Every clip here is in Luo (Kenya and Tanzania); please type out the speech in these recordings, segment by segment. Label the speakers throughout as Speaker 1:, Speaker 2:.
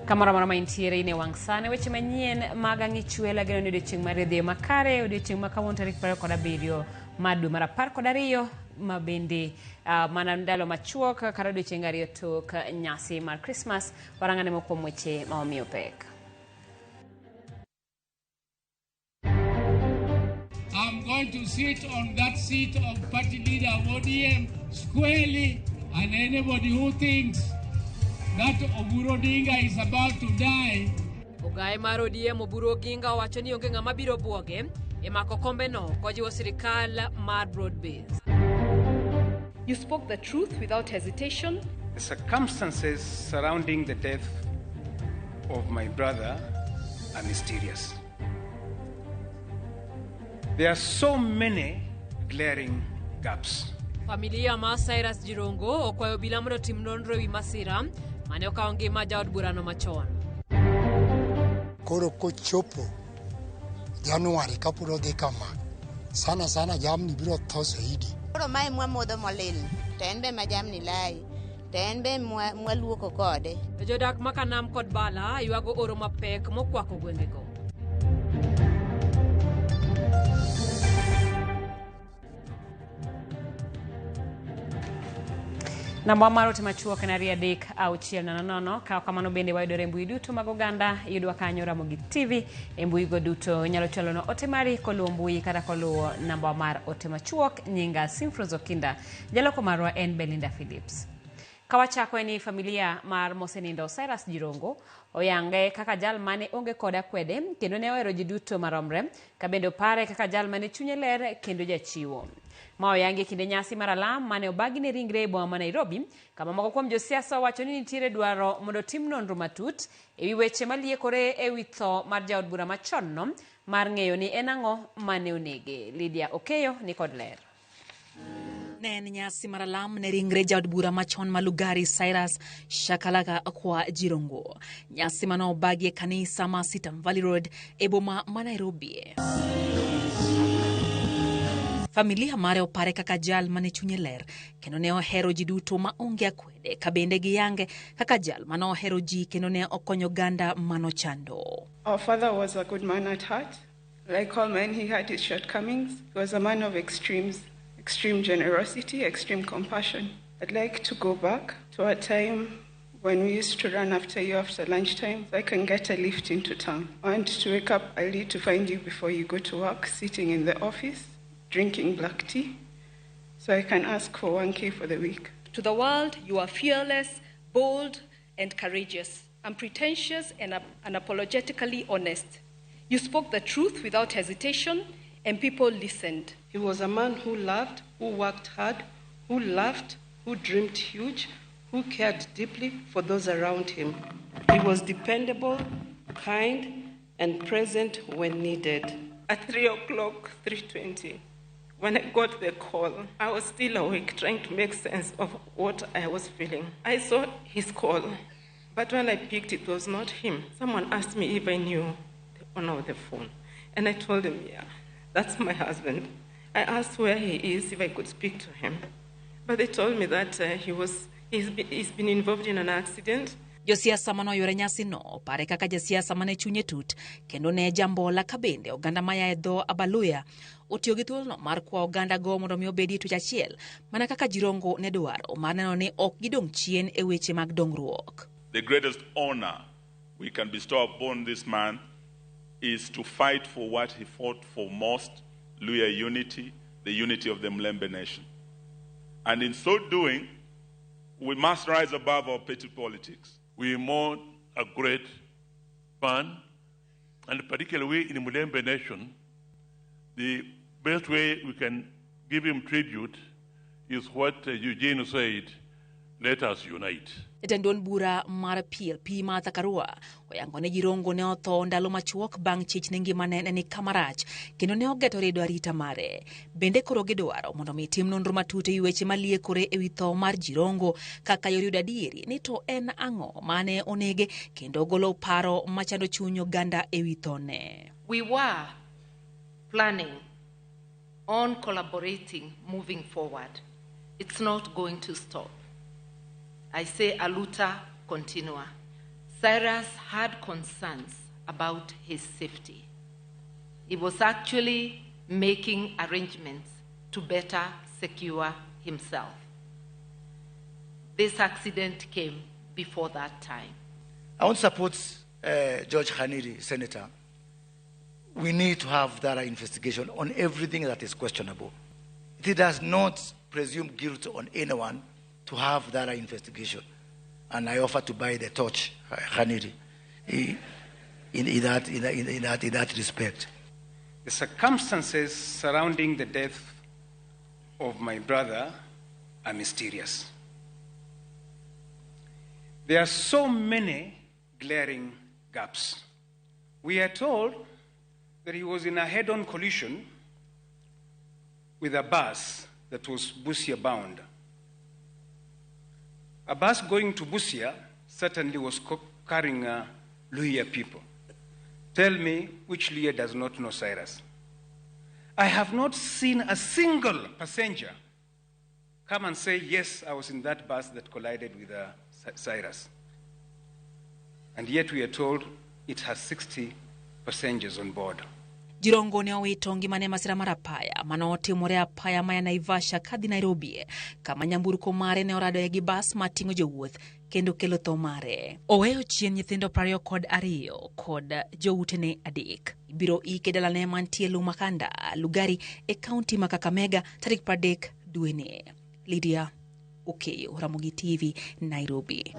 Speaker 1: Kamoro amora ma intiere in e wang' sani weche manyien mag ang'ichwela geno ni odiochieng' mar idhiyo makare odiochieng' ma kawuono tarik 27 mar dwe mar 12 ma bende mana ndalo machuok kata odiochieng' ariyo tok nyasi mar Krismas warang'ane moko kuom weche ma wamiyo pek.
Speaker 2: I'm going to sit on that seat of party leader of ODM squarely, and anybody who thinks that Oburu Odinga is about to die.
Speaker 3: Ogaye mar ODM Oburu Oginga owacho ni onge ng'ama biro buoge e mako kombeno kojiwo sirikal mar broad base.
Speaker 4: You spoke the truth without hesitation.
Speaker 5: The circumstances surrounding the death of my brother are mysterious. There are so many glaring gaps.
Speaker 3: Familia mar Cyrus Jirongo okwayo obila mondo otim nonro ewi masira mane okawo ngima jaod burano machon.
Speaker 6: Koro kochopo Januari kapod odhi kama, sana sana jamni biro tho zaidi.
Speaker 7: Koro mae mwamodho molil to en be ma jamni layi to en be mwaluoko kode.
Speaker 3: Jodak ma Kanam kod Bala ywago oro mapek mokwako gwengego.
Speaker 1: Namba mar ote machuok en 23600. Ka kamano bende wayudore e mbui duto mag oganda, iyudwa kanyo Ramogi TV e mbui go duto. Inyalo chwalonwa ote mari koluwo mbui kata koluwo namba mar ote machuok. Nyinga Simfros Okinda, jaloko marwa en Belinda Phillips. Kawachako en ni familia mar mosenindo Cyrus Jirongo oyange kaka jal mane onge kod akwede kendo ne ohero ji duto maromre, ka bende opare kaka jal mane chunye ler kendo jachiwo. Ma oyangi e kinde nyasi mar alam mane obagi ne ringre e boma ma Nairobi, kama moko kuom josiasa owacho ni nitiere dwaro mondo otim nonro matut e wi weche maliekore e wi tho mar jaod bura machon no mar ng'eyo ni en ang'o mane onege. Lydia Okeyo ni kod ler.
Speaker 8: Ne en nyasi mar alam ne ringre jaod bura machon ma Lugari Cyrus Shakalaka kwa Jirongo. Nyasi mane obagi e kanisa ma Sitam Valley Road e boma ma Nairobi. Familia mare opare kaka jal mane chunye ler kendo ne ohero ji duto ma onge akwede, ka bende giyange kaka jal mane ohero ji kendo ne okonyo oganda manochando.
Speaker 9: Our father was a good man at heart. Like all men, he had his shortcomings. He was a man of extremes, extreme generosity, extreme compassion. I'd like to go back to a time when we used to run after you after lunchtime so I can get a lift into town. I want to wake up early to find you before you go to work, sitting in the office, drinking black tea, so I can ask for 1K for the week.
Speaker 4: To the world, you are fearless, bold, and courageous, unpretentious and unapologetically honest. You spoke the truth without hesitation, and people listened.
Speaker 10: He was a man who loved, who worked hard, who laughed, who dreamed huge, who cared deeply for those around him. He was dependable, kind, and present when needed.
Speaker 9: At 3 o'clock, 3:20, when I got the call, I was still awake trying to make sense of what I was feeling. I saw his call, but when I picked it, it was not him. Someone asked me if I knew the owner of the phone, and I told him, yeah, that's my husband. I asked where he is, if I could speak to him. But they told me that he's been involved in an accident.
Speaker 8: Josiasa mane oyuore nyasino opare kaka jasiasa mane chunye tut kendo ne jambola, ka bende oganda maya e dho Abaluya otiyo gi thuolono mar kwa oganda go mondo mi obedi e twech achiel mana kaka Jirongo ne dwaro mar neno ni ok gidong' chien e weche mag dongruok.
Speaker 11: The greatest honor we can bestow upon this man is to fight for what he fought for most, Luhya unity, the unity of the Mulembe nation. And in so doing, we must rise above our petty politics.
Speaker 12: We mourn a great man, and particularly we in the Mulembe nation, the best way we can give him tribute is what Eugene said, let us unite.
Speaker 8: Jatend duond bura mar PLP Martha Karua oyango ni Jirongo ne otho ndalo machuok bang' chich ni ngimane ne ni kama rach kendo ne ogeto rido arita mare. Bende koro gidwaro mondo mi tim nonro matut ewi weche maliekore ewi tho mar Jirongo kaka yor yudo adieri ni to en ang'o mane onege kendo golo paro machando chuny oganda ewi thone.
Speaker 13: We were planning on collaborating moving forward. It's not going to stop. I say aluta continua. Cyrus had concerns about his safety. He was actually making arrangements to better secure himself. This accident came before that time.
Speaker 14: I want to support George Khaniri, Senator. We need to have thorough investigation on everything that is questionable. It does not presume guilt on anyone to have thorough investigation. And I offer to buy the torch, Khaniri, in that respect.
Speaker 5: The circumstances surrounding the death of my brother are mysterious. There are so many glaring gaps. We are told that he was in a head-on collision with a bus that was Busia bound. A bus going to Busia certainly was carrying Luhya people. Tell me which Luhya does not know Cyrus. I have not seen a single passenger come and say, yes, I was in that bus that collided with Cyrus. And yet we are told it has 60 passengers on board.
Speaker 8: Jirongo ne owito ngimane masira mar apaya mane otimore apaya maya Naivasha kadhi Nairobi kama nyamburko mare ne oradoe gi bas mating'o jowuoth kendo kelo tho mare. Oweyo chien nyithindo 22 kod joutene 3. Ibiro ike dalane mantie Lumakanda, Lugari e kaunti ma Kakamega tarik 30 dweni. Lydia Okeyo, Ramogi TV, Nairobi.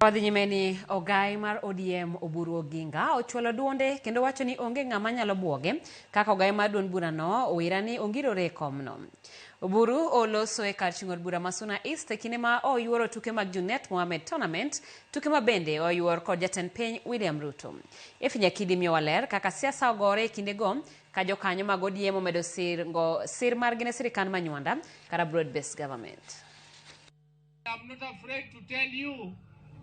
Speaker 1: Wadhi nyime ni ogai mar ODM Oburu Oginga ochwalo duonde kendo wacho ni onge ng'ama nyalo buoge kaka ogai mar duond burano owira ni ongirore e komno. Oburu oloso e kar chung' od bura ma Suna East e kinde ma oyuoro tuke mag Junet Mohamed Tournament, tuke ma bende oyuor kod jatend piny William Ruto. Efi Nyakidi miyowa ler kaka siasa ogore e kindego ka jokanyo mag ODM omedo sir margi ne sirikand Manywanda kata broad based government.
Speaker 2: I'm not afraid to tell you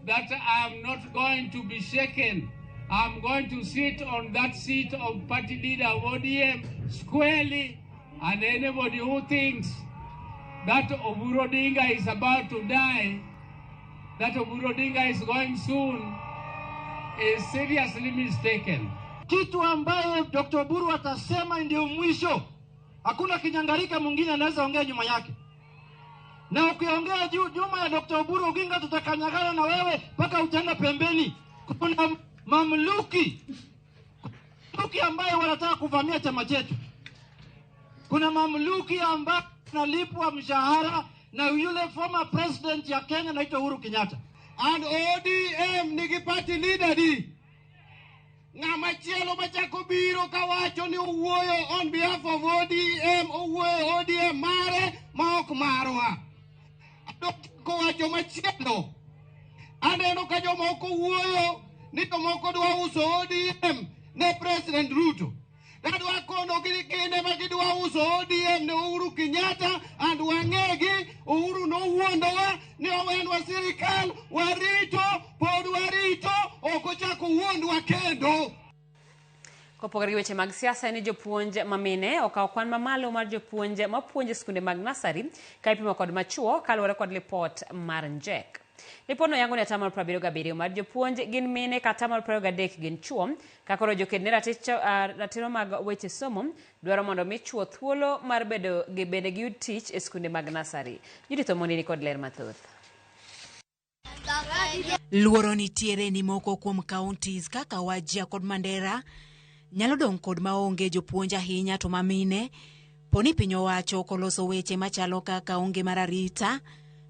Speaker 2: that I'm not going to be shaken. I'm going to sit on that seat of party leader of ODM squarely, and anybody who thinks that Oburu Odinga is about to die, that Oburu Odinga is going soon, is seriously mistaken.
Speaker 15: Kitu ambaye Dr. Oburu atasema ndio mwisho. Hakuna kinyangarika mwingine anaweza ongea nyuma yake. Na ukiongea juu nyuma ya Dr. Oburu Oginga tutakanyagana na wewe mpaka utaenda pembeni. Kuna mamluki ambaye wanataka kuvamia chama chetu. Kuna mamluki ambaye analipwa mshahara na yule former president ya Kenya anaitwa Uhuru Kenyatta.
Speaker 2: And ODM nigi party leader di. Ng'ama chielo machako biro kawacho ni owuoyo on behalf of ODM, owuoyo ODM mare ma ok marwa. Kowacho machielo, aneno ka jomoko wuoyo ni jomoko dwa uso ODM ne President Ruto. Adwa kono gine ma gidwa uso ODM ne Uhuru Kenyatta, and wang'egi Uhuru nowuondowa ni owenwa sirikal, warito, pod warito, ok ochako wuondwa kendo.
Speaker 1: Kopogore gi weche mag siasa, ni jopuonj mamine okawo kwan mamalo mar jopuonj mapuonjo e skunde mag nasari ka ipimo kod machuo kaluwore kod lipot mar NJEC. Lipodno yango ni 77% mar jopuonj gin mine ka 23% gin chuo, ka koro joked ne ratiro mag weche somo dwaro mondo mi chuo thuolo mar bedo gi bende giyud tich e skunde mag nasari. Judith Omondi ni kod ler mathoth.
Speaker 16: Luoro nitiere ni moko kuom counties kaka Wajir kod Mandera nyalo dong' kod maonge jopuonj ahinya to mamine poni piny owacho koloso weche machalo kaka onge mar arita,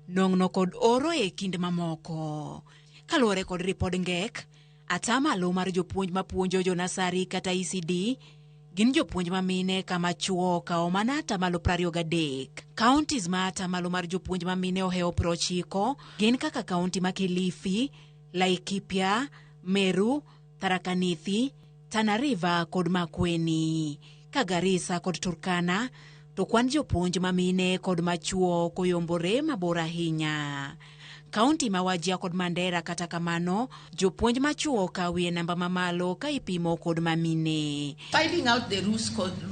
Speaker 16: nong'no kod oro e kind mamoko. Kaluwore kod ripod NGEK, atamalo mar jopuonj mapuonjo jonasari kata ECD gin jopuonj mamine kama chuo okawo mana atamalo 23. Counties ma atamalo mar jopuonj mamine ohewo 90 gin kaka kaunti ma Kilifi, Laikipia, Meru, Tharaka Nithi, Tana River kod Makueni. Ka Garissa kod Turkana to kwan jopuonj mamine kod machuo koyombore mabor ahinya. Kaunti ma Wajir kod Mandera kata kamano, jopuonj machuo kawie namba mamalo ka ipimo kod mamine.
Speaker 17: Finding out the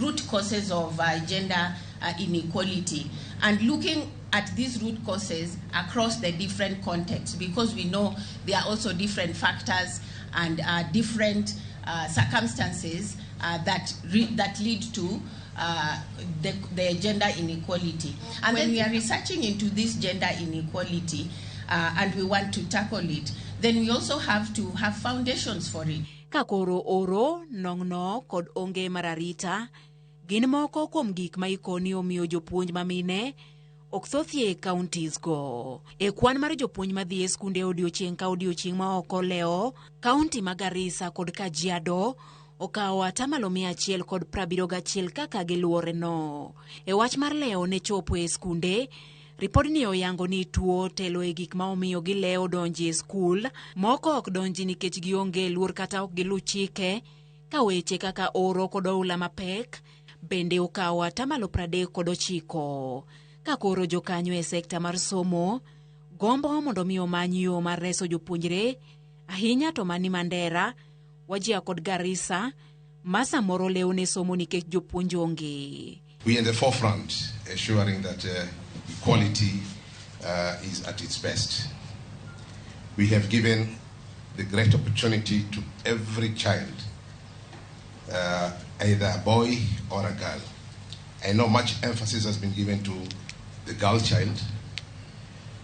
Speaker 17: root causes of gender inequality and looking at these root causes across the different contexts, because we know there are also different factors and different circumstances that lead to the gender inequality. And when we are researching into this gender inequality and we want to tackle it, then we also have to have foundations for it.
Speaker 16: Ka koro oro, nong'no kod onge mar arita gin moko kuom gik ma ikoni omiyo jopuonj mamine ok thothie e counties go. E kwan mar jopuonj madhi e skunde odiochieng' ka odiochieng' ma ok olewo, kaunti ma Garissa kod Kajiado okawo 171% kaka giluwore no. E wach mar lewo ne chopo e skunde, ripodni oyango ni tuo telo e gik ma omiyo gilewo donji e skul, moko ok donji nikech gionge luor kata ok giluw chike, ka weche kaka oro kod oula mapek bende okawo 39%. Ka koro jokanyo e sekta mar somo gombo mondo mi omany yo mar reso jopuonjre ahinya to mani Mandera, Wajir kod Garissa ma samoro lewo ne somo nikech jopuonj onge.
Speaker 18: We are in the forefront ensuring that equality is at its best. We have given the great opportunity to every child, either a boy or a girl. I know much emphasis has been given to the girl child,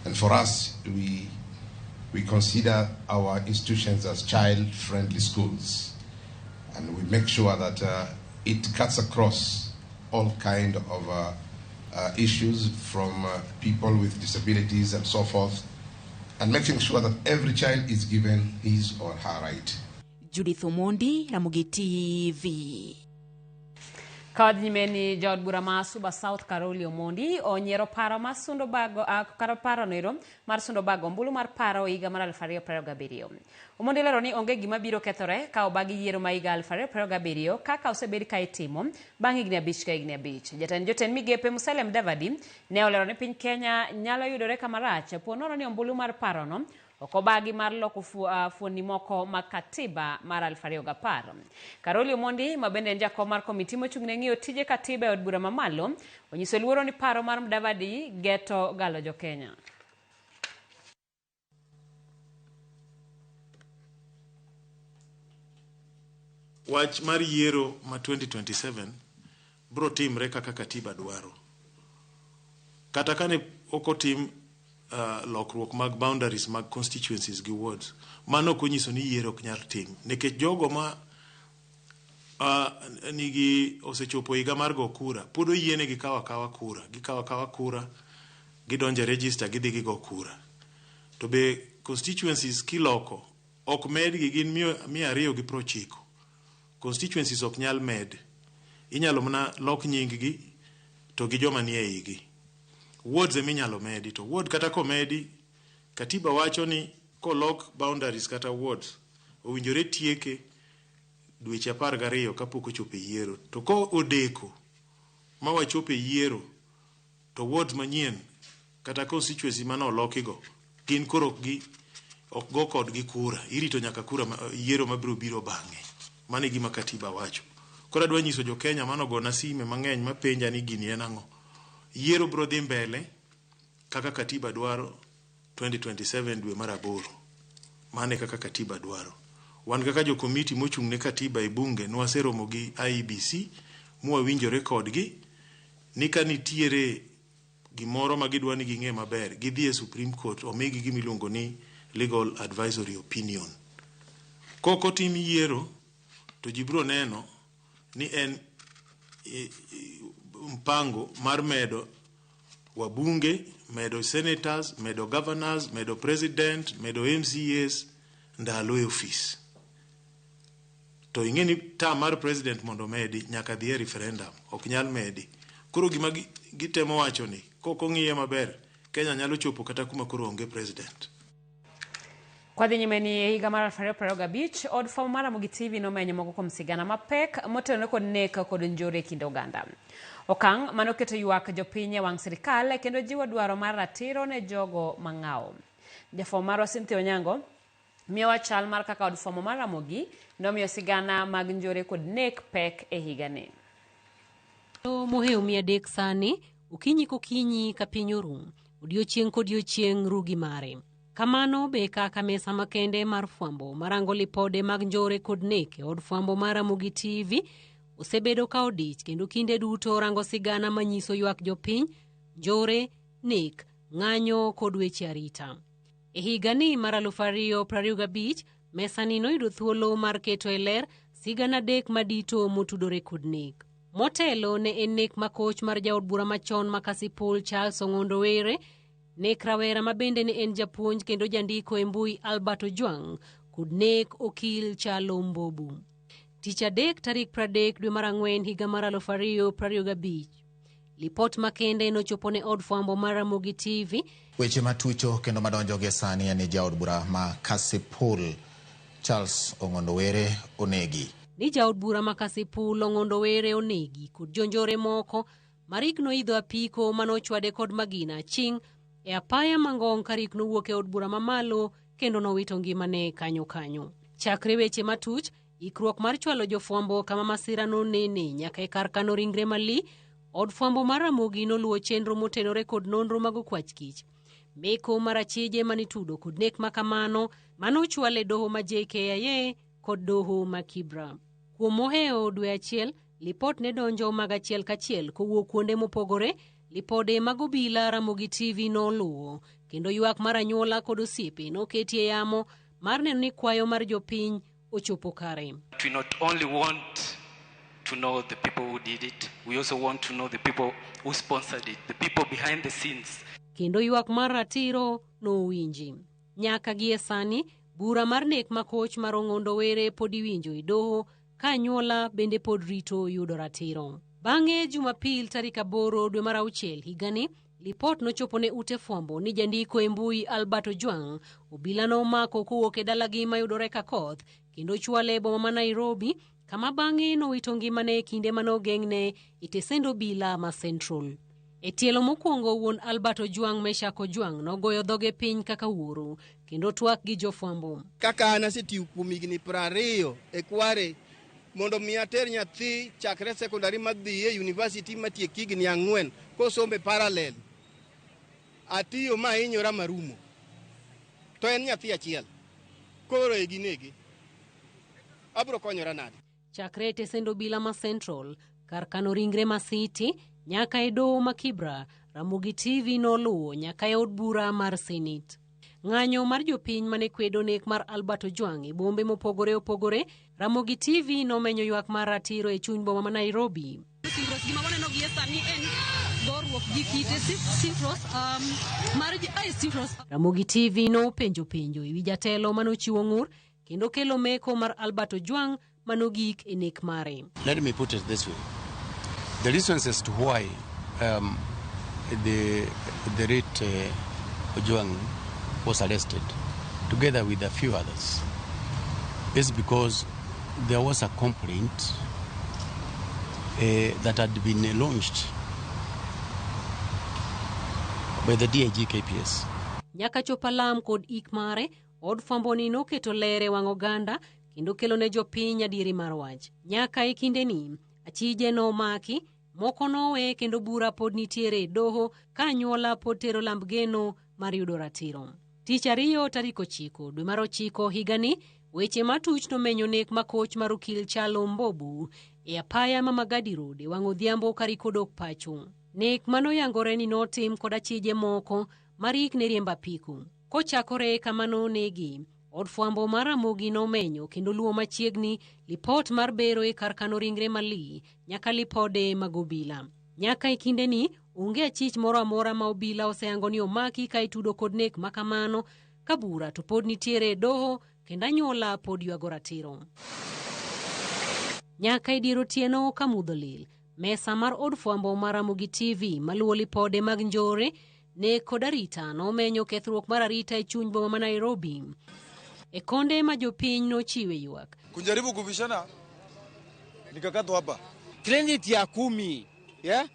Speaker 18: and for us, we consider our institutions as child-friendly schools, and we make sure that it cuts across all kind of issues from people with disabilities and so forth, and making sure that every child is given his or her right.
Speaker 16: Judith Omondi, Ramogi TV.
Speaker 1: Ka wadhi nyime ni jaod bura ma Suba South Caroli Omondi onyiero paro mar sundo bago kar paro noero mar sundo bago ombulu mar paro higa mar 2027. Omondi lero ni onge gima biro kethore ka obagi yiero ma higa 2027 kaka osebed ka itimo bang' higni 5 ka higni 5. Jatend jotend migepe Musalia Mudavadi ne olero ni piny Kenya nyalo yudore kama rach po nono ni ombulu mar parono ok obagi mar loko fuoni moko mag katiba mar 2010. Caroli Omondi ma bende en jakom mar komiti mochung' ne ng'iyo tije katiba e od bura mamalo onyiso luoro ni paro mar Mudavadi geto galo jo Kenya.
Speaker 19: Wach mar yiero ma 2027 bro timre kaka katiba dwaro. Kata kane ok otim lokruok mag boundaries mag constituencies gi wards, mano ok onyiso ni yiero ok nyal tim, nikech jogo ma nigi osechopo higa mar go kura pod oyienegi kawo akawa kura, gikawo akawa kura, gidonjo e register, gidhi gigo kura. To be constituencies kiloko ok medgi, gin 290. Constituencies ok nyal med, inyalo mana lok nying gi to gi joma nie igi. Wards ema inyalo medi, to ward kata komedi, katiba wacho ni kolok boundaries kata wards owinjore tieke dweche 12 kapok ochopo e yiero. To ko odeko ma wachopo e yiero, to wards manyien kata constituency mane olokigo gin koro ok go kodgi kura, irito nyaka kura yiero mabiro biro bang'e. Mano e gima katiba wacho. Koro adwa nyiso jo Kenya mano gona sime mang'eny mapenja ni gini en ang'o. Yiero biro dhi mbele kaka katiba dwaro 2027 dwe mar 8. Mano e kaka katiba dwaro. Wan kaka jo komiti mochung' ne katiba e bunge nwaseromo gi IEBC mwawinjore kodgi ni ka nitiere gimoro ma gidwa ni ging'e maber, gidhi e Supreme Court omigi gima iluongo ni legal advisory opinion. Kok otim yiero to ji biro neno ni en mpango mar medo wabunge, medo senators, medo governors, medo president, medo MCAs ndalo e ofis. To ing'e ni term mar president mondo medi nyaka dhi e referendum, ok nyal medi. Koro gima gitemo wacho ni kok ong'iye maber, Kenya nyalo chopo kata kuma koro onge president.
Speaker 1: Kwadhi nyime ni e higa mar 2025, od fwambo mar Ramogi TV nomenyo moko kuom sigana mapek motenore kod nek kod njore e kind oganda. Okang' manoketo ywak jopiny e wang' sirikal kendo jiwo dwaro mar ratiro ne jogo mang'awo. Jafwambo marwa Cynthia Onyango miyowa chal mar kaka od fwambo mar Ramogi nomiyo sigana mag njore kod nek pek e higani.
Speaker 3: Mohewo 300 sani
Speaker 1: Okinyi kokinyi ka piny oru, odiochieng' kodiochieng' ru gi mare. Kamano be kaka mesa makende mar fwambo marango lipode mag njore kod nek e od fwambo mar Ramogi TV osebedo ka odich kendo kinde duto rango sigana manyiso ywak jopiny, njore, nek, ng'anyo kod weche arita. E higani mar 2025, mesani noyudo thuolo mar keto e ler sigana adek madito motudore kod nek. Motelo ne en nek makoch mar jaod bura machon ma Kasipul Charles Ong'ondo Were, nek rawera ma bende ne en japuonj kendo jandiko e mbui Albert Ojwang' kod nek okil Chalo Mbobu. Tich adek tarik 30 dwe mar ang'wen higa mar 2025. Lipot makende nochopo ne od fwambo mar Ramogi TV.
Speaker 20: Weche matucho kendo madonjo gie sani en ni jaod bura ma Kasipul Charles Ong'ondo Were onegi.
Speaker 1: Ni jaod bura ma Kasipul Ong'ondo Were onegi kod jonjore moko marik noidho apiko manochwade kod magina aching' e apaya mangong' karik nowuok e od bura mamalo kendo nowito ngimane kanyo kanyo. Chakre weche matuch, ikruok mar chwalo jofwambo kama masira nonene nyaka e kar kano ringre mali, od fwambo mar Ramogi noluwo chenro motenore kod nonro mag okwach kich. Meko mar achije manitudo kod nek makamano manochwal e doho ma JKIA kod doho ma Kibra. Kuom mohewo dwe achiel, lipot ne donjo mag achiel kachiel kowuok kuonde mopogore, lipode mag obila Ramogi TV noluwo, kendo ywak mar anyuola kod osiepe noketi e yamo mar neno ni kwayo mar jopiny ochopo kare.
Speaker 21: We not only want to know the people who did it, we also want to know the people who sponsored it, the people behind the scenes.
Speaker 1: Kendo ywak mar ratiro nowinji. Nyaka gie sani, bura mar nek makoch mar Ong'ondo Were pod iwinjo e doho ka anyuola bende pod rito yudo ratiro. Bang'e Jumapil tarik 8 dwe mar auchiel higani, lipot nochopo ne ute fwambo ni jandiko e mbui Albert Ojwang' obila nomako kowuok e dalagi mayudore Kakoth kendo chwale e boma ma Nairobi kama bang'e nowito ngimane e kinde manogeng'ne e tesend obila ma Central. E tielo mokwongo wuon Albert Ojwang' Meshack Ojwang' nogoyo dhoge piny kaka wuoro kendo twak gi jofwambo.
Speaker 2: Kaka an asetiyo kuom higni 20 e kware mondo mi ater nyathi chakre sekondari madhi e university matiek higni 4 kosome parallel. Atiyo ma ahinyora marumo. To en nyathi achiel. Koro e ginege. Abro konyora nade?
Speaker 1: Chakre e tesend obila ma Central, kar kano ringre ma City, nyaka e doho ma Kibra, Ramogi TV noluwo nyaka e od bura mar Senate. Ng'anyo mar jopiny mane kwedo nek mar Albert Ojwang' e bombe mopogore opogore, Ramogi TV nomenyo ywak mar ratiro e chuny boma ma Nairobi.
Speaker 22: Gima waneno gie sani en goruok gi kite mar
Speaker 1: Ramogi TV nopenjo penjo ewi jatelo manochiwo ng'ur kendo kelo meko mar Albert Ojwang' manogik e nek mare.
Speaker 23: Let me put it this way. The reasons as to why the late Ojwang was arrested, together with a few others, is because there was a complaint that had been launched by the DIG KPS.
Speaker 1: Nyaka chop alam kod ik mare, od fwamboni noketo ler e wang' oganda kendo kelo ne jopiny adieri mar wach. Nyaka e kindeni, achije nomaki, moko nowe kendo bura pod nitiere e doho ka anyuola pod tero lamb geno mar yudo ratiro. Tich ariyo tarik 9 dwe mar 9 higani, weche matuch nomenyo nek makoch mar okil Chalo Mbobu e apaya ma Magadi Road e wang' odhiambo karik odok pacho. Nek manoyangore ni notim kod achije moko marik ne riembo apiko. Kochakore kama nonegi, od fwambo mar Ramogi nomenyo kendo luwo machiegni lipot mar bero e kar kano ringre mali nyaka lipode mag obila. Nyaka e kindeni, onge achich moro amora ma obila oseyango ni omaki ka itudo kod nek makamano, ka bura to pod nitiere e doho kendo anyuola pod ywago ratiro. Nyaka e dier otieno ka mudho lil, mesa mar od fwambo mar Ramogi TV maluwo lipode mag njore, nek kod arita nomenyo kethruok mar arita e chuny boma ma Nairobi. E konde ma jopiny nochiwe ywak.
Speaker 24: Kujaribu kubishana nikakatwa hapa.
Speaker 25: Credit ya 10, yeah?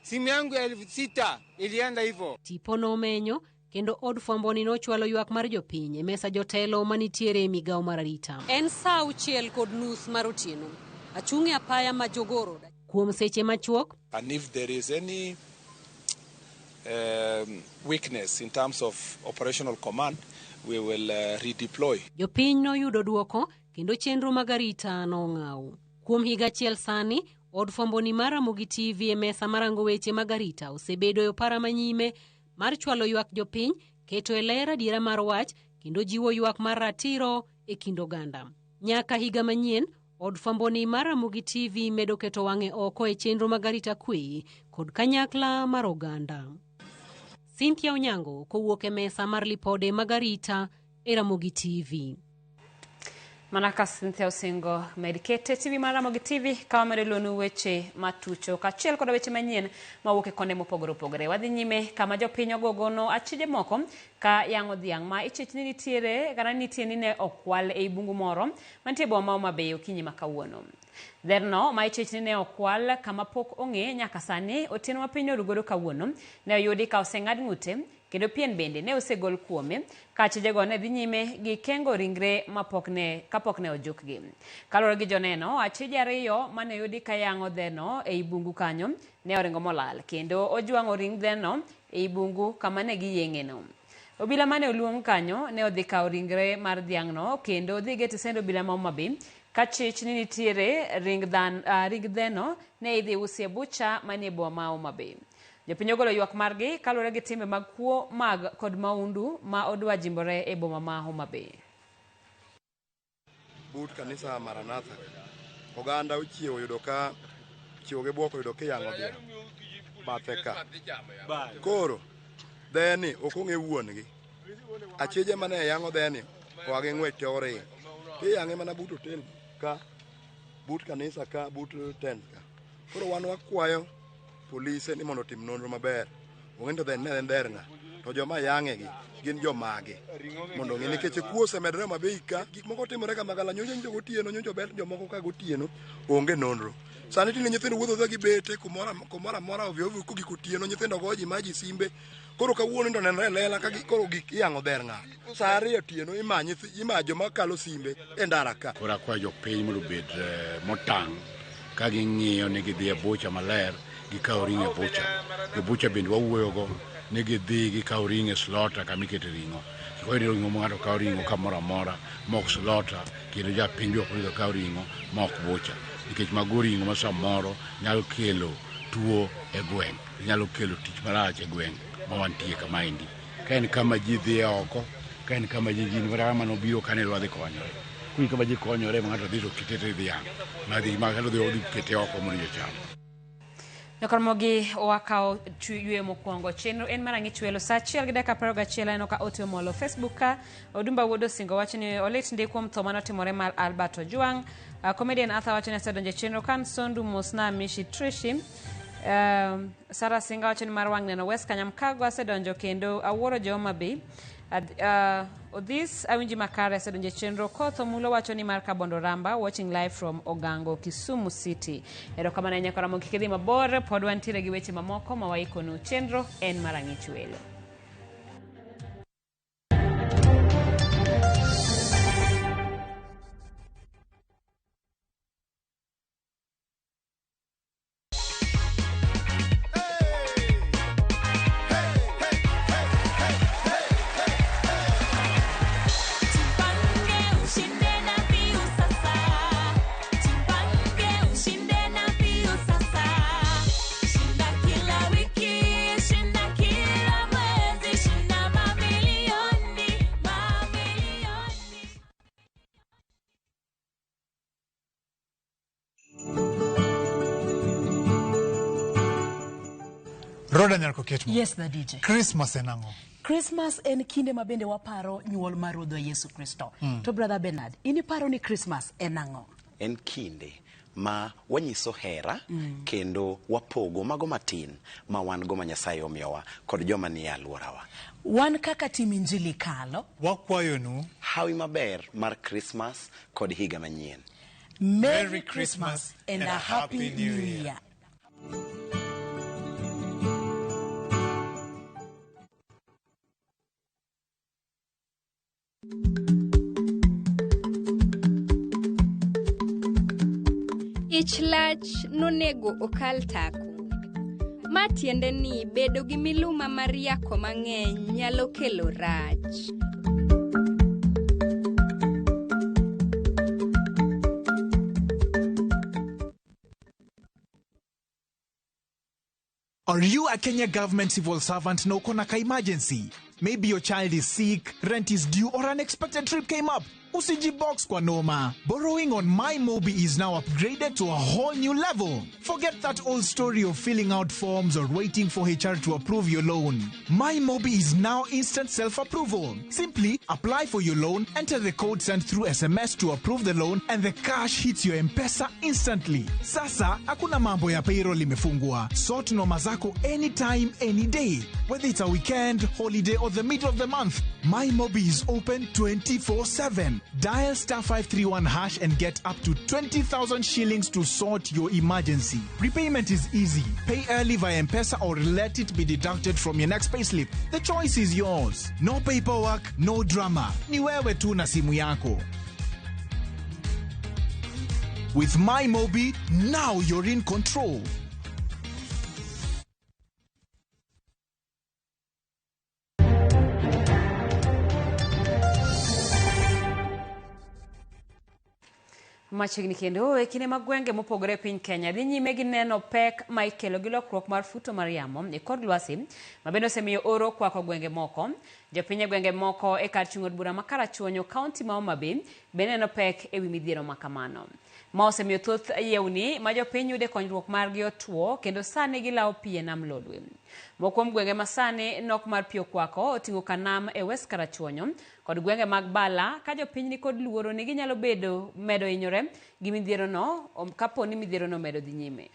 Speaker 25: Simu yangu ya 6,000 ilienda hivyo.
Speaker 1: Tipo nomenyo kendo od fwamboni nochwalo ywak mar jopiny e mesa jotelo manitiere e migawo mar arita. En saa 6:30 mar otieno. Achung' e apaya ma Jogoo Road. Kuom seche machuok.
Speaker 26: And if there is any
Speaker 4: weakness in terms of operational command, we will redeploy.
Speaker 22: Jopiny noyudo duoko kendo chenro mag arita nong'aw. Kuom higa achiel sani, od fwambo ni mar Ramogi TV e mesa marango weche mag arita osebedo e opara manyime mar chwalo ywak jopiny, keto e ler adiera mar wach kendo jiwo ywak mar ratiro e kind oganda. Nyaka higa manyien, od fwambo ni mar Ramogi TV medo keto wang'e oko e chenro mag arita kwe kod kanyakla mar oganda. Cynthia Onyango kowuok e mesa mar lipode mag arita e Ramogi TV.
Speaker 1: Mana ka Cynthia Osingo med kete TV mar Ramogi TV ka wamedo luonu weche matucho kaachiel koda weche manyien mawuok e konde mopogore opogore. Wadhi nyime kama jopiny ogogono achije moko ka yang'o dhiang' ma ichich ni nitiere kata nitie ni ne okwal ei bungu moro mantie e boma ma Homa Bay okinyi ma kawuono. Dherno ma ichich ni ne okwal kama pok ong'e nyaka sani otieno ma piny oru godo kawuono ne oyudi ka oseng'ad ng'ute kendo pien bende ne osegol kuome ka achijego ne dhi nyime gi kengo ringre mapok ne kapok ne ojukgi. Kaluwore gi joneno, achije ariyo mane oyudi ka yang'o dheno ei bungu kanyo ne oringo molal kendo ojwang'o ring dheno ei bungu kama ne giyeng'eno. Obila mane oluong kanyo ne odhi kawo ringre mar dhiang'no kendo dhi gi e tesend obila ma Homa Bay ka chich ni nitiere ring dheno ne idhi usi e bucha manie boma ma Homa Bay. Jopiny ogolo ywak margi kaluwore gi timbe mag kuo mag kod maundu ma odwa jimbore e boma ma Homa Bay.
Speaker 6: But kanisa Maranatha, oganda ochiewo yudo ka chiewo gi bwok oyudo kiyang'o dhiang' bathe ka. Koro dheni ok ong'e wuon gi. Achije mane yang'o dheni oa gi ng'wech te oringo. Tiyang'e mana but hotel ka, but kanisa ka, but tent ka. Koro wan wakwayo polise ni mondo otim nonro maber. Ong'e ni to dheni ne en dher ng'a, to joma yang'e gi gin jomage. Mondo ong'e nikech kuo osemedore Homa Bay ka, gik moko timore ka magala nyocha nyocha gotieno nyocha obet jomoko ka gotieno onge nonro. Sani tinde nyithindo wuotho gi bete kumoro amora ovyo ovyo kogik otieno nyithindo goyo ji ma ji simbe. Koro kawuono to nenore e lela ka koro gik iyang'o dher ng'ato. Sa 2 otieno ima joma kalo simbe e ndara ka.
Speaker 7: Koro akwayo jopiny mondo obed motang' ka ging'iyo ni gidhi e bucha maler gikaw ring'o e bucha. Jo bucha bende wawuoyogo ni gidhi gikaw ring'o e slaughter kama ikete ring'o. Kik oyud ring'o ma ng'ato kawo ring'o kamoro amora mok slaughter kendo japiny be ok onego kaw ring'o mok bucha. Nikech mago ring'o ma samoro nyalo kelo tuo e gweng', nyalo kelo tich marach e gweng' ma wantie kamaendi. Ka en kama ji dhiye oko, ka en kama ji gin kata kama nobiro ka ne dwa dhi konyore. Koro kama ji konyore ma ng'ato dhi to kete to dhiang' ma dhi ma ng'ato dhi odhi kete oko mondo ji ocham.
Speaker 1: Nyakoromogi wakawo yweyo mokwongo. Chenro en mar ang'ich welo saa 1:21 aneno ka ote omolo Facebook ka Odumba Wuod Osingo wacho ni olit ndi kuom tho manotimore mar Albert Ojwang. Comedian Arthur wacho ni asedonjo e chenro kan Sondu Mosna Mishi Trishi. Sarah Singa wacho ni mar wang' neno West Kanyamkago asedonjo kendo awuoro jo Homa Bay. Odhis awinji makare asedonjo e chenro. Koth Omulo wacho ni mar Kabondo Ramba watching live from Ogango, Kisumu City. Erokamano ahinya Karamogi kik idhi mabor, pod wantiere gi weche mamoko ma waikonu. Chenro en mar ang'ich welo.
Speaker 9: Roda Nyarko Ketmo.
Speaker 10: Yes, the DJ.
Speaker 9: Christmas en ang'o?
Speaker 10: Christmas en kinde ma bende waparo nyuol mar Ruodhwa Yesu Kristo. To Brother Bernard, in iparo ni Christmas en ang'o?
Speaker 26: En kinde ma wanyiso hera kendo wapogo mago matin ma wan go ma Nyasaye omiyowa kod joma nie alworawa.
Speaker 10: Wan kaka tim Injili kalo.
Speaker 9: Wakwayonu
Speaker 26: hawi maber mar Christmas kod higa manyien.
Speaker 10: Merry Christmas and a Happy New Year.
Speaker 27: Ich lach nonego okal tako.
Speaker 5: Ma tiende ni bedo gi miluma mar yako mang'eny nyalo kelo rach.
Speaker 8: Are you a Kenya government civil servant na uko na ka emergency? Maybe your child is sick, rent is due, or unexpected trip came up. Usijibox kwa noma. Borrowing on MyMobi is now upgraded to a whole new level. Forget that old story of filling out forms or waiting for HR to approve your loan. MyMobi is now instant self-approval. Simply apply for your loan, enter the code sent through SMS to approve the loan, and the cash hits your M-Pesa instantly. Sasa, hakuna mambo ya payroll imefungwa. Sort noma zako anytime, any day. Whether it's a weekend, holiday, or the middle of the month, MyMobi is open 24/7. Dial star 531 hash and get up to 20,000 shillings to sort your emergency. Repayment is easy. Pay early via M-Pesa or let it be deducted from your next payslip. The choice is yours. No paperwork, no drama. Ni wewe tu na simu yako. With MyMobi, now you're in control.
Speaker 1: Machiegni kendo e kinde ma gwenge mopogore e piny Kenya dhi nyime gi neno pek ma ikelo gi lokruok mar futo mar yamo e kor lwasi ma bende osemiyo oro kwako gwenge moko. Jopiny e gwenge moko e kar chung' od bura ma Karachuonyo, kaunti ma Homa Bay bende neno pek ewi midhiero ma kamano. Ma osemiyo thoth yewni ma jopiny yude konyruok margi otuo kendo sani gilawo pi e nam Lolwe. Moko kuom gwenge ma sani nok mar pi okwako oting'o Kanam e West Karachuonyo kod gwenge mag Bala ka jopiny nikod luoro ni ginyalo bedo medo hinyore gi midhierono kapo ni midhierono medo dhi nyime.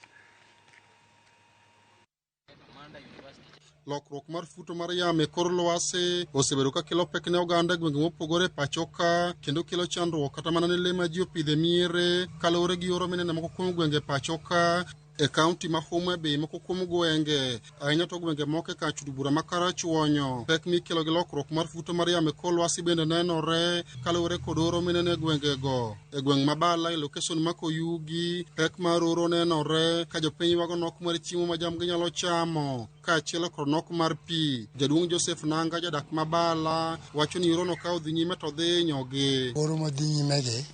Speaker 11: Lokruok mar futo mar yamo e kor lwasi osebedo ka kelo pek ne oganda e gwenge mopogore e pacho ka kendo kelo chandruok kata mana ne le ma ji opidho e miere kaluwore gi oro mineno moko kuom gwenge e pacho ka. E kaunti ma Homa Bay moko kuom gwenge ahinya to gwenge moko e kar chud bura ma Karachuonyo pek mikelo gi lokruok mar futo mar yamo e kor lwasi bende nenore kaluwore kod oro mineno e gwengego. E gweng' ma Bala e location ma Koyugi pek mar oro nenore ka jopiny ywago nok mar chiemo ma jamgi nyalo chamo kaachiel kod nok mar pi. Jaduong' Joseph Nanga jadak ma Bala wacho ni orono ka odhi nyime to dhi hinyogi.
Speaker 12: Oro madhi nyimegi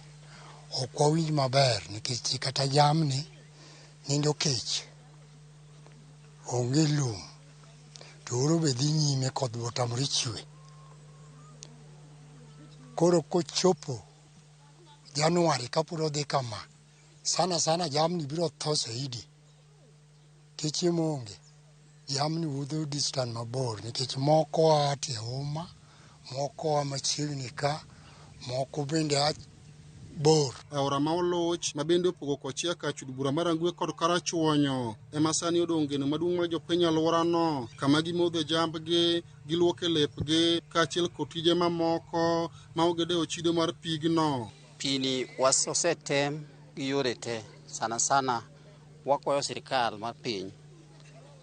Speaker 12: ok wawinj maber nikech kata jamni nindo kech, onge lum, to oro be dhi nyime koth be otamore chwe. Koro kochopo Januari kapod odhi kama, sana sana jamni biro tho saidi. Nikech chiemo onge, jamni wuotho distance mabor nikech moko a tie Homa, moko a machiegni ka, moko bende a bor.
Speaker 11: Aora ma Oluch ma bende opogo kochia kar chud bura mar Rangwe kod Karachuonyo ema sani odong' geno maduong' mar jopiny alworano kama gimodhe jambgi, giluoke lepgi kaachiel kod tije mamoko ma ok gidewo chido mar pigno.
Speaker 13: Pini osetem gi yore te, sana sana wakwayo sirikal mar piny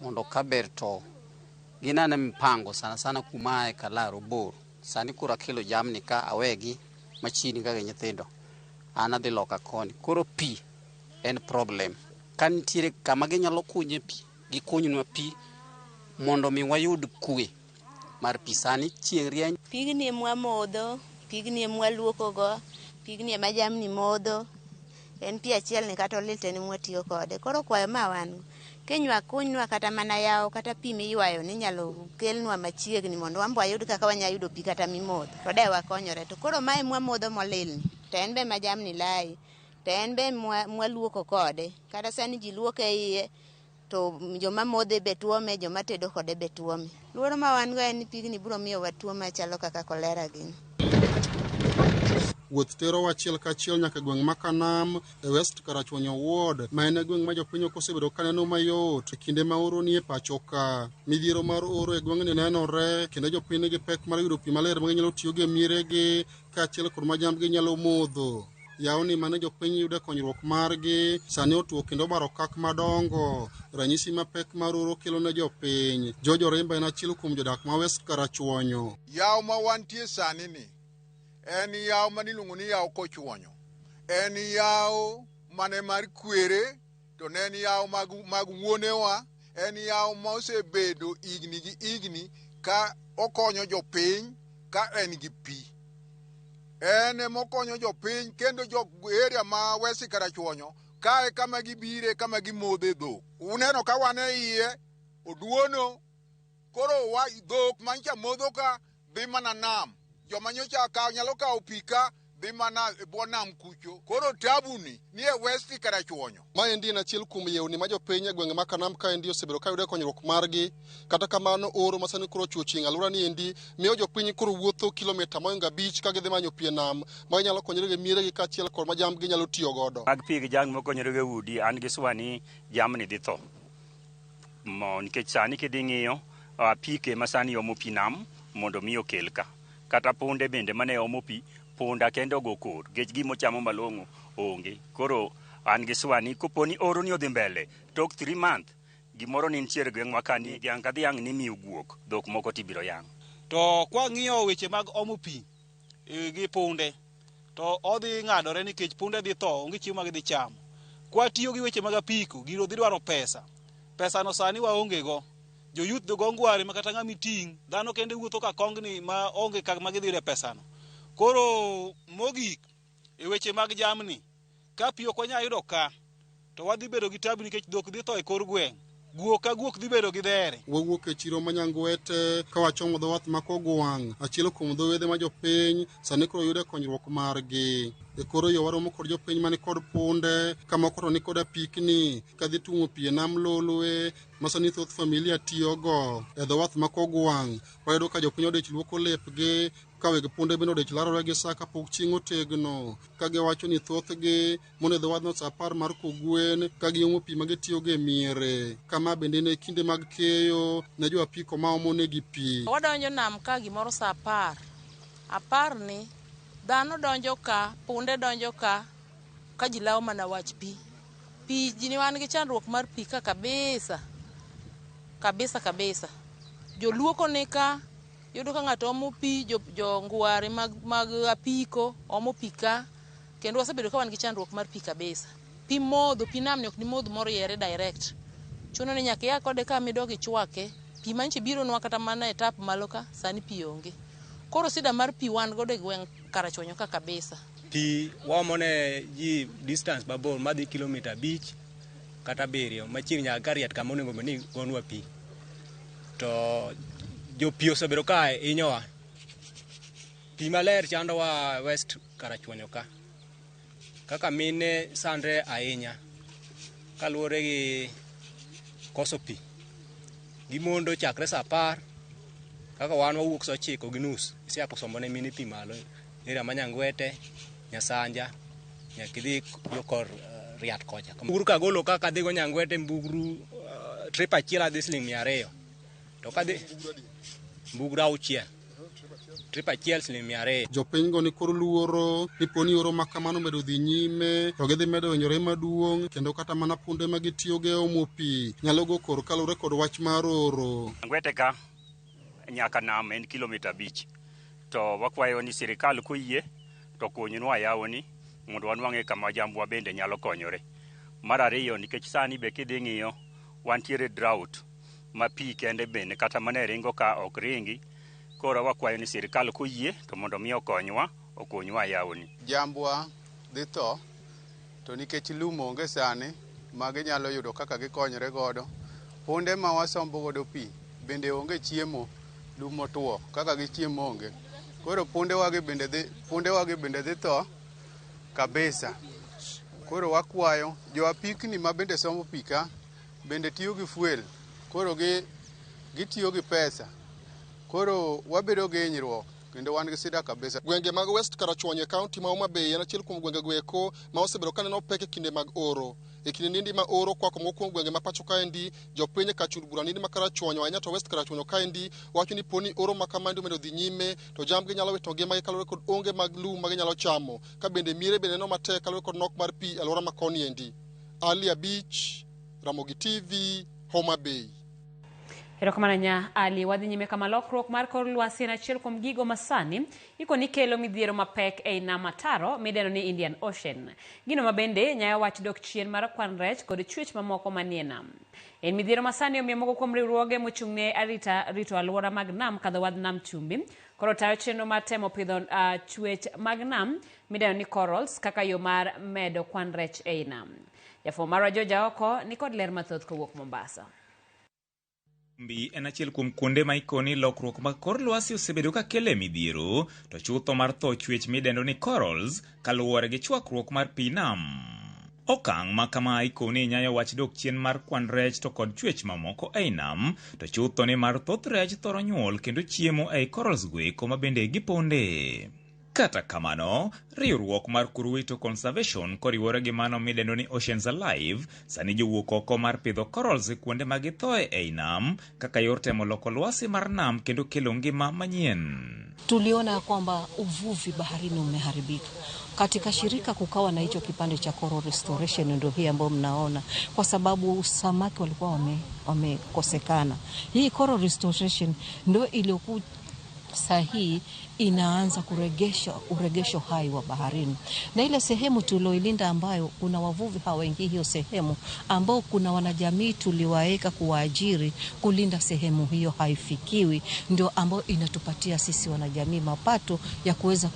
Speaker 13: mondo kaber to ginane mpango sana sana kuma ae Kalaro bor. Sani koro akelo jamni ka awegi machiegni ka gi nyithindo. An adhi loka koni. Koro pi en problem. Ka nitiere kama ginyalo kunye pi, gikunynwa pi mondo mi wayud kwe mar pi. Sani chieng' rieny.
Speaker 14: Pigni ema wamodho, pigni ema waluokogo, pigni ema jamni modho. En pi achiel ni kata olil to en ema watiyo kode. Koro kwayo ma wan kinywa kunynwa kata mana yawo kata pi miywayo ni inyalo kelnwa machiegni mondo wan be wayud kaka wanyalo yudo pi kata mimodho. To de wakonyore. To koro mae mwamodho molilni to en be ma jamni layi, to en be mwaluoko kode. Kata sani ji luoko e iye to joma modhe be tuome, joma tedo kode be tuome. Luoro ma wan go en ni pigni biro miyowa tuo machalo kaka kolera gini.
Speaker 11: Wuoth terowa achiel kachiel nyaka e gweng' ma Kanam e West Karachuonyo Ward ma en e gweng' ma jopiny ok osebedo ka neno mayot e kinde ma oro nie pacho ka. Midhiero mar oro e gweng'ni nenore kendo jopiny nigi pek mar yudo pi maler ma ginyalo tiyogo e mieregi kaachiel kod ma jambgi nyalo modho. Yawni mane jopiny yude konyruok margi sani otuo kendo obaro okak madongo, ranyisi ma pek mar oro kelo ne jopiny. George Orimba en achiel kuom jodak ma West Karachuonyo.
Speaker 27: Yawo ma wantie sani ni en yawo mane iluongo ni yawo kochuonyo. En yawo mane mar kwere to ne en yawo mag wuonewa, En yawo ma osebedo higni gi higni ka okonyo jopiny ka en gi pi. En emokonyo jopiny kendo jo area ma West Karachuonyo kae kama gibire kama gimodhe dhok. Uneno ka wan e iye oduono koro wa dhok mancha modho ka dhi mana nam. Joma nyocha kawo nyalo kawo pi ka dhi mana e bwo nam kucho. Koro tabu ni ni e West Karachuonyo.
Speaker 11: Maendi en achiel kuom yewni ma jopiny e gwenge ma Kanam kaendi osebedo ka yudo konyruok margi. Kata kamano oro ma sani koro ochwo chieng' alwora ni endi miyo jopiny koro wuotho kilomita mohingo 5 ka gidhi manyo pi e nam ma ginyalo konyore gi mieregi kaachiel kod ma jambgi nyalo tiyo godo.
Speaker 3: Mag pi gi jamni mokonyore go e udi, an gi swa ni jamni dhi tho. Mo nikech sani kidhi ng'iyo apike ma sani omo pi nam mondo mi okel ka. Kata punde bende mane omo pi, punda kende ogo kor, nikech gima ochamo malong'o onge. Koro an gi swa ni kopo ni oro ni odhi mbele, tok 3 month, gimoro ni nitiere gweng'wa ka ni dhiang' ka dhiang' ni miyo guok, dhok moko tibiro yang'.
Speaker 15: To kwang'iyo weche mag omo pi gi punde, to odhi ng'adore nikech punde dhi tho, onge chiemo ma gidhi chamo. Kwatiyo gi weche mag apiko, gino dhi dwaro pesa. Pesa no sani waonge go. Jo youth go ngware ma kata ng'ama iting', dhano kende wuotho ka kongni ma onge kama gidhi yude pesano. Koro mogik, e weche mag jamni, ka pi ok wanyal yudo ka, to wadhi bedo gi tabu nikech dhok dhi tho e kor gweng'. Guok ka guok dhi bedo gi dhere.
Speaker 11: Wawuok e chiro ma Nyangwete ka wachomo dho wath ma Kogwang', achiel kuom dho wedhe ma jopiny sani koro yudo konyruok margi. E koro yo waromo kod jopiny mani kod punde, ka moko to ni kod apikni, ka dhi tuomo pi e nam Lolwe, ma sani thoth familia tiyogo. E dho wath ma Kogwang', wayudo ka jopiny odich luoko lepgi, ka weg punde bende odich larore gi sa kapok chieng' otegno, ka giwacho ni thothgi mondo e dho wadhno sa 10 mar kogwen ka giomo pi ma gitiyogo e miere. Kama bende ne kinde mag keyo ne jo apiko ma omo negi pi.
Speaker 16: Wadonjo nam ka gimoro sa 10. 10 ni dhano donjo ka, punde donjo ka, ka ji lawo mana wach pi. Pi ji ni wan gi chandruok mar pi ka kabisa. Kabisa kabisa. Joluoko ni ka, yudo ka ng'ato omo pi, jo ngware mag apiko omo pi ka, kendo wasebedo ka wan gi chandruok mar pi kabisa. Pi modho, pi nam ni ok nimodh moriere direct. Chuno ni nyaka ia kode ka midog ichwake. Pi manchi bironwa kata mana e tap malo ka, sani pi onge. Koro sida mar pi wan godo e gweng' Karachuonyo ka kabisa.
Speaker 17: Pi waomo ne ji distance mabor madhi kilomita 5 kata 7 machiegni nyaka Kariat kama onego bed ni gonwa pi. To jo pi osebedo ka hinyowa. Pi maler chandowa West Karachuonyo ka. Kaka mine sandre ahinya kaluwore gi koso pi. Gimondo chakre sa 10, kaka wan wawuok sa 9:30, isechako sombo ne mine pi malo. Area ma Nyangwete, Nyasanja, nyaka idhi yo kor Riat kocha. Mbugru kagolo kaka adhigo Nyangwete, mbugru trip achiel adhi siling 200. To kadhi mbugru 6. Trip achiel siling 200.
Speaker 11: Jopiny go ni koro luoro ni poni oro ma kamano medo dhi nyime to gidhi medo hinyore maduong' kendo kata mana punde ma gitiyogo e omo pi nyalo go kor kaluwore kod wach mar oro.
Speaker 3: Nyangwete ka nyaka nam en kilomita 5. To wakwayo ni sirikal koyie to kuonynwa yawoni mondo wanwang'e kama jambwa bende nyalo konyore. Mar ariyo, nikech sani be kidhi ng'iyo wantiere drought ma pi kende bende kata mana e ringo ka ok ringi. Koro wakwayo ni sirikal koyie to mondo mi okonywa, okonywa yawoni.
Speaker 18: Jambwa dhi tho to nikech lum onge sani ma ginyalo yudo kaka gikonyore godo. Punde ma wasombo godo pi bende onge chiemo, lum otuo kaka gichiemo onge. Koro punde wagi bende dhi tho kabisa. Koro wakwayo jo apikni ma bende sombo pi ka bende tiyo gi fuel, koro gitiyo gi pesa. Koro wabedo gi hinyruok kendo wan gi sida kabisa.
Speaker 11: Gwenge mag West Karachuonyo e kaunti ma Homa Bay en achiel kuom gwenge goeko ma osebedo ka neno pek e kinde mag oro. E kinde nindi ma oro kwako moko kuom gwenge ma pacho kaendi, jopiny e kachund bura nindi ma Karachuonyo ahinya to West Karachuonyo kaendi wacho ni poni oro ma kamandi omedo dhi nyime to jambgi nyalo wito ngimagi kaluwore kod onge mag lum ma ginyalo chamo, ka bende miere bende neno matek kaluwore kod nok mar pi e alwora ma koni endi. Ali Abich, Ramogi TV, Homa Bay.
Speaker 1: Erokamano nya Ali. Wadhi nyime kama lokruok mar kor lwasi en achiel kuom gigo masani iko ni kelo midhiero mapek ei nam ataro midendo ni Indian Ocean. Gino ma bende nyayo wach dok chien mar kwan rech kod chwech mamoko manie nam. En midhiero masani omiyo moko kuom riwruoge mochung' ne arita rito alwora mag nam kadho wadh nam chumbi koro tayo chenro mar temo pidho chwech mag nam midendo ni corals kaka yo mar medo kwan rech ei nam. Jafwambo marwa George Aoko nikod ler mathoth kowuok Mombasa.
Speaker 2: Chumbi en achiel kuom kuonde ma ikoni lokruok mag kor lwasi osebedo ka kele midhiero to chutho mar tho chwech midendo ni corals kaluwore gi chwakruok mar pi nam. Okang' ma kama ikoni nyayo wach dok chien mar kwan rech to kod chwech mamoko ei nam to chutho ni mar thoth rech thoro nyuol kendo chiemo ei corals goeko ma bende giponde. Kata kamano, riwruok mar Kuruwito Conservation koriwore gi mano midendo ni Oceans Alive sani jowuok oko mar pidho corals e kuonde ma githoe ei nam kaka yor temo loko lwasi mar nam kendo kelo ngima manyien.
Speaker 19: Tuliona kwamba uvuvi baharini umeharibika. Katika shirika kukawa na hicho kipande cha coral restoration, ndio hii ambayo mnaona, kwa sababu samaki walikuwa wamekosekana. Hii coral restoration ndio iliyokuwa saa hii inaanza kuregesha uregesho hai wa baharini, na ile sehemu tulioilinda ambayo kuna wavuvi hawaingii hiyo sehemu, ambao kuna wanajamii tuliwaeka kuwaajiri kulinda sehemu hiyo haifikiwi, ndio ambayo inatupatia sisi wanajamii mapato ya kuweza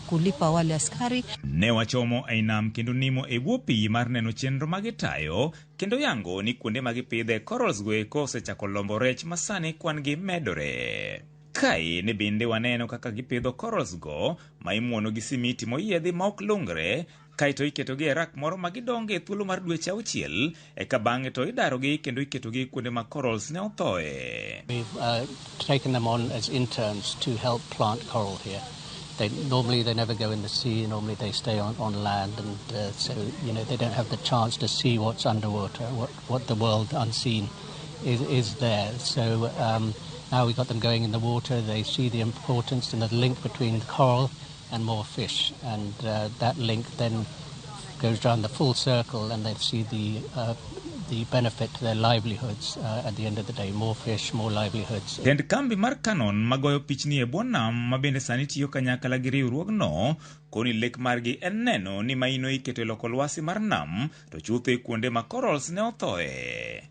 Speaker 19: kulipa wale askari.
Speaker 2: Ne wachomo ei nam kendo nimo e bwo pi mar neno chenro magitayo kendo yango ni kuonde ma gipidhe corals goeko osechako lombo rech ma sani kwan gi medore. Kae ne bende waneno kaka gipidho corals go ma imuono gi simiti moyiedhi ma ok lungre kaeto iketogi e rak moro ma gidonge e thuolo mar dweche auchiel eka bang'e to idarogi kendo iketogi kuonde ma corals ne othoe.
Speaker 20: We've taken them on as interns to help plant coral here. Normally they never go in the sea. Normally they stay on land, and so they don't have the chance to see what's underwater, what the world unseen is there. So now we got them going in the water. They see the importance and the link between coral and more fish, and that link then goes round the full circle, and they see the benefit to their livelihoods at the end of the day. More fish, more livelihoods.
Speaker 2: Tend kambi mar Canon magoyo pichni e bwo nam ma bende sani tiyo kanyakla gi riwruogno koni lek margi en neno ni maino iketo e loko lwasi mar nam to chutho e kuonde ma corals ne othoe.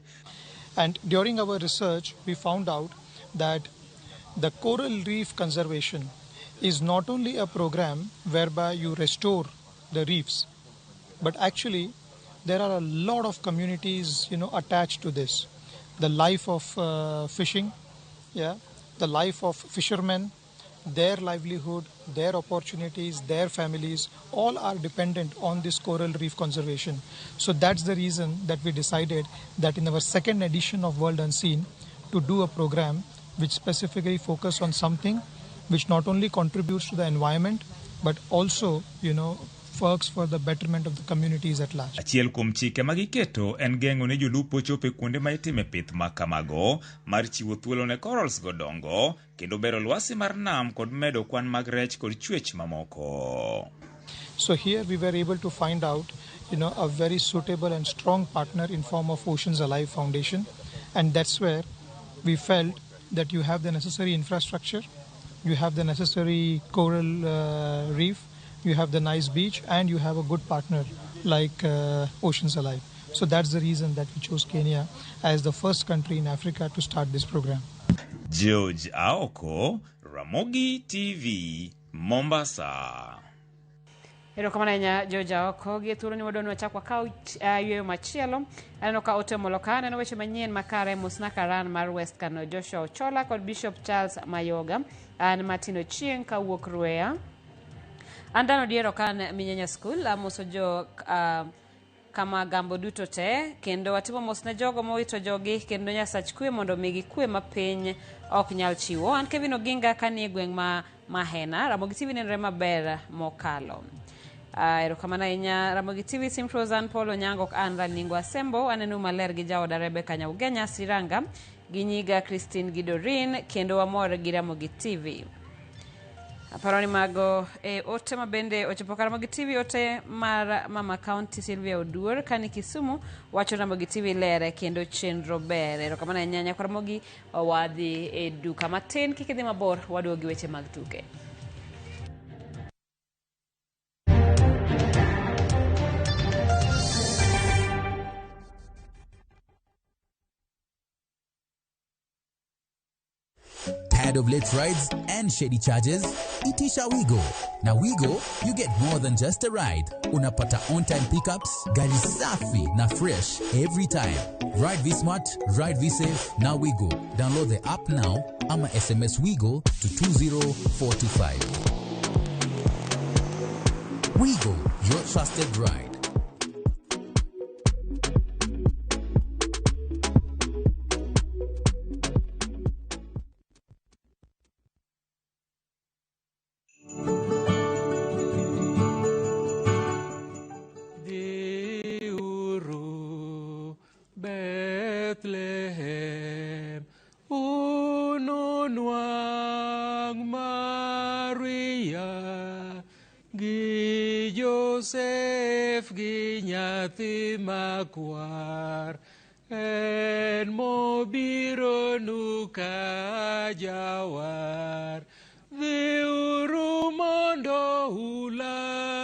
Speaker 21: And during our research, we found out that the coral reef conservation is not only a program whereby you restore the reefs, but actually there are a lot of communities attached to this. The life of fishing, yeah, the life of fishermen, their livelihood, their opportunities, their families, all are dependent on this coral reef conservation. So that's the reason that we decided that in our second edition of World Unseen, to do a program which specifically focus on something which not only contributes to the environment, but also works for the betterment of the communities at large.
Speaker 2: Achiel kuom chike ma giketo en geng'o ne jolupo chopo e kuonde ma itime pith ma kamago mar chiwo thuolo ne corals go dongo kendo bero lwasi mar nam kod medo kwan mag rech kod chwech mamoko.
Speaker 21: So here we were able to find out a very suitable and strong partner in form of Oceans Alive Foundation, and that's where we felt that you have the necessary infrastructure, you have the necessary coral reef, you have the nice beach, and you have a good partner like Oceans Alive. So that's the reason that we chose Kenya as the first country in Africa to start this program.
Speaker 2: George Aoko, Ramogi TV, Mombasa.
Speaker 1: Erokamano ahinya George Aoko. Gi thuolo ni wadwa ni wachak wakaw yweyo machielo. Aneno ka ote omolo ka, aneno weche manyien makare mosna Karan mar West Kano Joshua Ochola kod Bishop Charles Mayoga. An Martin Ochieng kawuok Rweya. An Dan Odiero kan Minyanya School amoso jo kama gambo duto te kendo watimo mos ne jogo mowito jogi kendo Nyasach kwe mondo omigi kwe ma piny ok nyal chiwo. An Kevin Oginga kanie gweng' ma Mahena. Ramogi TV nenore maber mokalo. Erokamano ahinya Ramogi TV Simfros an Paul Onyango an Raningo Asembo aneno maler gi jaoda Rebecca Nyaugenya Siranga gi nyiga Christine gi Doreen kendo wamor gi Ramogi TV. Aparo ni mago e ote ma bende ochopo kar Ramogi TV, ote mar Mama County Sylvia Oduor kani Kisumu wacho Ramogi TV lere kendo chenro ber. Erokamano ahinya nyakwa Ramogi, wadhi e duka matin, kik idhi mabor, waduogo gi weche mag tuke.
Speaker 4: Tired of late rides and shady charges? Itisha Wigo. Na Wigo, you get more than just a ride. Unapata on-time pickups, gari safi na fresh every time. Ride V-Smart, ride V-Safe, na Wigo. Download the app now ama SMS Wigo to 20425. Wigo, your trusted ride.
Speaker 6: Dhiuru Bethlehem, ununwang' Maria gi Josef gi nyathi makwar, en mobironu ka jawar. Dhiuru mondo ulame,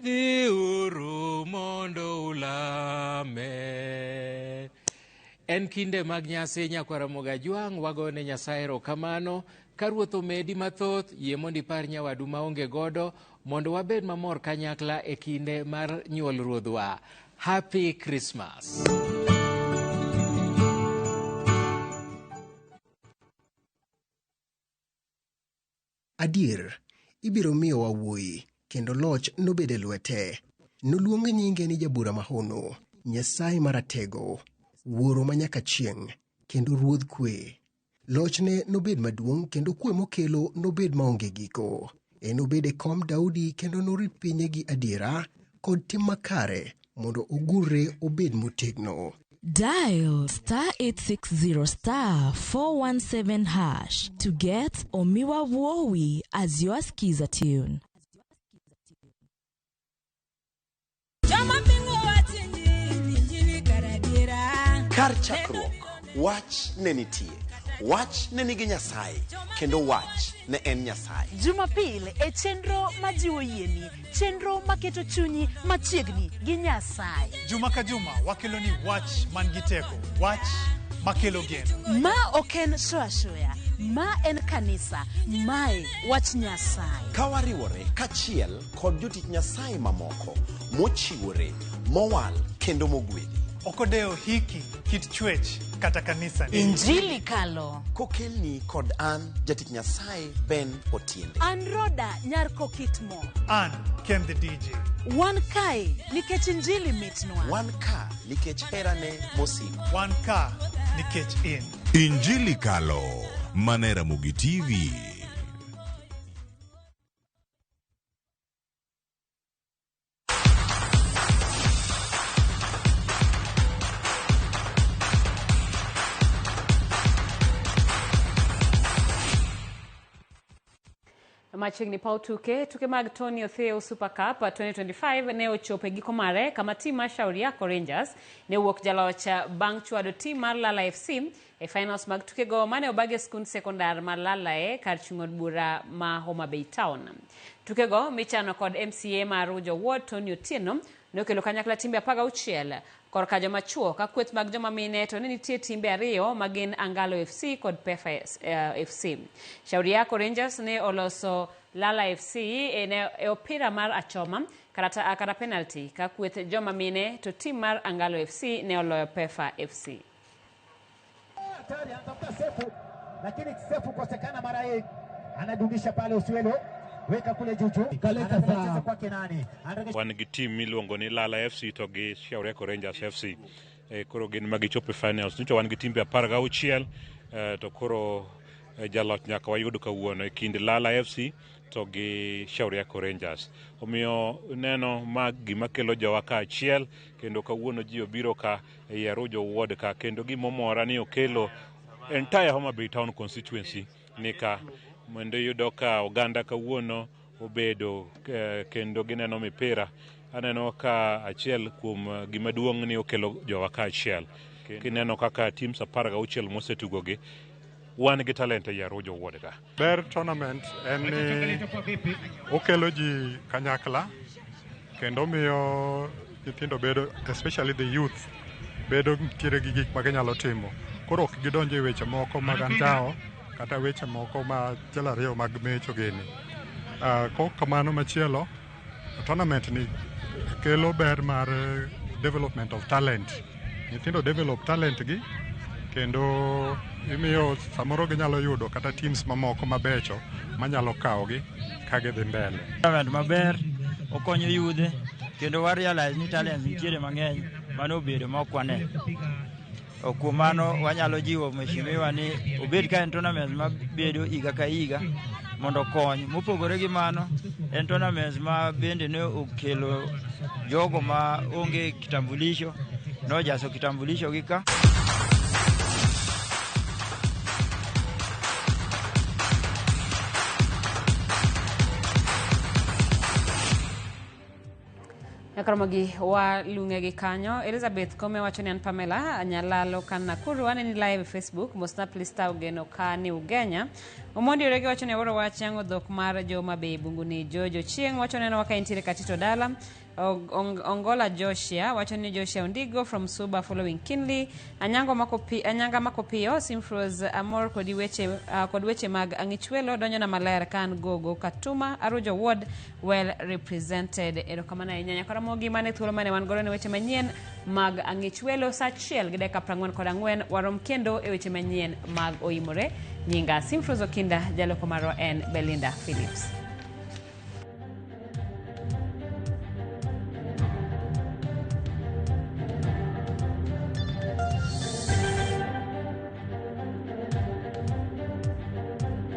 Speaker 6: dhiuru mondo ulame. En kinde mag nyasi nyakwar Ramogi Ajwang', wagone Nyasaye erokamano. Ka Ruoth omedi mathoth, yie mondo ipar nyawadu maonge godo, mondo wabed mamor kanyakla e kinde mar nyuol Ruodhwa. Happy Christmas.
Speaker 7: Adier, ibiro miyowa wuoyi, kendo loch nobed e lwete. Noluong nyinge ni Jabura Mahono, Nyasaye Maratego, Wuoro manyaka chieng', kendo Ruodh Kwe. Lochne nobed maduong' kendo kwe mokelo nobed maonge giko. Enobed e kom Daudi kendo norit pinye gi adiera kod tim makare mondo ogurre obed motegno.
Speaker 22: Dial star 860 star 417 hash to get Omiwa Wowi as your skiza tune.
Speaker 26: Kar chakruok, wach ne nitie. Wach ne nigi Nyasaye, kendo wach ne en Nyasaye.
Speaker 10: Jumapil e chenro majiwo yieni, chenro maketo chunyi machiegni gi Nyasaye.
Speaker 9: Juma ka juma wakelo ni wach man gi teko, wach makelo geno.
Speaker 10: Ma ok en shoya shoya, ma en kanisa, mae wach Nyasaye.
Speaker 26: Ka wariwore kachiel kod jotich Nyasaye mamoko mochiwore, mowal kendo mogwedhi.
Speaker 9: Ok odewo hiki, kit chwech kata kanisa ni.
Speaker 10: Injili kalo.
Speaker 26: Kokelni kod an jatich Nyasaye Ben Otiende.
Speaker 10: An Roda nyar Kokitmo.
Speaker 9: An Ken the DJ.
Speaker 10: Wan kae nikech injili mitnwa.
Speaker 26: Wan ka nikech herane mosiko.
Speaker 9: Wan ka nikech in.
Speaker 23: Injili Kalo, mane Ramogi TV.
Speaker 1: Machiegni paw tuke, tuke mag Tony Otheo Super Cup 2025 ne ochopo e giko mare kama tim mar Shauri Yako Rangers ne owuok jaloch bang' chwado tim mar Lala FC e finals mag tukego mane obag e skund sekondar mar Lalae kar chung' od bura ma Homa Bay Town. Tukego michano kod MCA ma Arujo Ward Tony Otieno nokelo kanyakla timbe 16 korka joma chuo ka kweth mag joma mine to ne nitie timbe ariyo ma gin Angalo FC kod Pefa FC. Shauri Yako Rangers ne oloso Lala FC e opira mar achoma kata penalty ka kweth joma mine to tim mar Angalo FC ne oloyo Pefa FC.
Speaker 24: Hatari, anatafuta Sefu, lakini Sefu kosekana mara hii, anadundisha pale Oswelo, weka kule Juju, anacheza kwake nani,
Speaker 25: wan gi team miluongo ni Lala FC to gi Shauri Yako Rangers FC. Koro gin ma gichopo e finals. Nyocha wan gi timbe 16 to koro jaloch nyaka wayud kawuono e kind Lala FC to gi Shauri Yako Rangers. Omiyo neno ma gima kelo jowa kaachiel kendo kawuono ji obiro ka ei Arujo Ward ka kendo gimomora ni okelo entire Homa Bay Town constituency nika mondo iyudo ka oganda kawuono obedo kendo gineno mipira. Aneno ka achiel kuom gima duong' ni okelo jowa kaachiel. Kineno kaka teams 16 mosetugogi, wan gi talent ei Arujo Ward ka.
Speaker 5: Ber tournament en ni okelo ji kanyakla kendo miyo nyithindo bedo, especially the youth, bedo nitiere gi gik ma ginyalo timo. Koro ok gidonjo e weche moko mag anjawo kata weche moko ma achiel ariyo mag mecho gini. Kok kamano machielo, tournament ni kelo ber mar development of talent. Nyithindo develop talent gi kendo imiyo samoro ginyalo yudo kata teams mamoko mabecho manyalo kawogi ka gidhi mbele.
Speaker 8: Tournament maber, okonyo yudhe kendo wa realize ni talents nitiere mang'eny mano obedo ma ok wane. Kuom mano wanyalo jiwo mheshimiwa ni obed ka en tournament mabedo higa ka higa mondo okony. Mopogore gi mano, en tournament ma bende ne okelo jogo ma onge kitambulisho, nojaso kitambulisho gi ka.
Speaker 1: Nyakromogi walung'e gi kanyo. Elizabeth Kome wacho ni an Pamela Anyalalo kan Nakuru aneni live e Facebook. Mosna Plista Ogeno ka ni Ugenya. Omondi Orege wacho ni awuoro wach yang'o dhok mar joma Bay Bunguni. Jojo Chieng' wacho neno ka entiere Katito dala. Ongola Joshua wacho ni Joshua Ondigo from Suba following keenly. Anyango mako pi, Anyanga mako piyo Simfros amor kod weche kod weche mag ang'ichwelo donjo na maler kan gogo Katuma Arujo Ward well represented. Erokamano ahinya Nyakaramogi mane thuolo mane wan godo ne weche manyien mag ang'ichwelo saa 1:44 warom kendo e weche manyien mag Oimore. Nyinga Simfros Okinda, jaloko marwa en Belinda Phillips.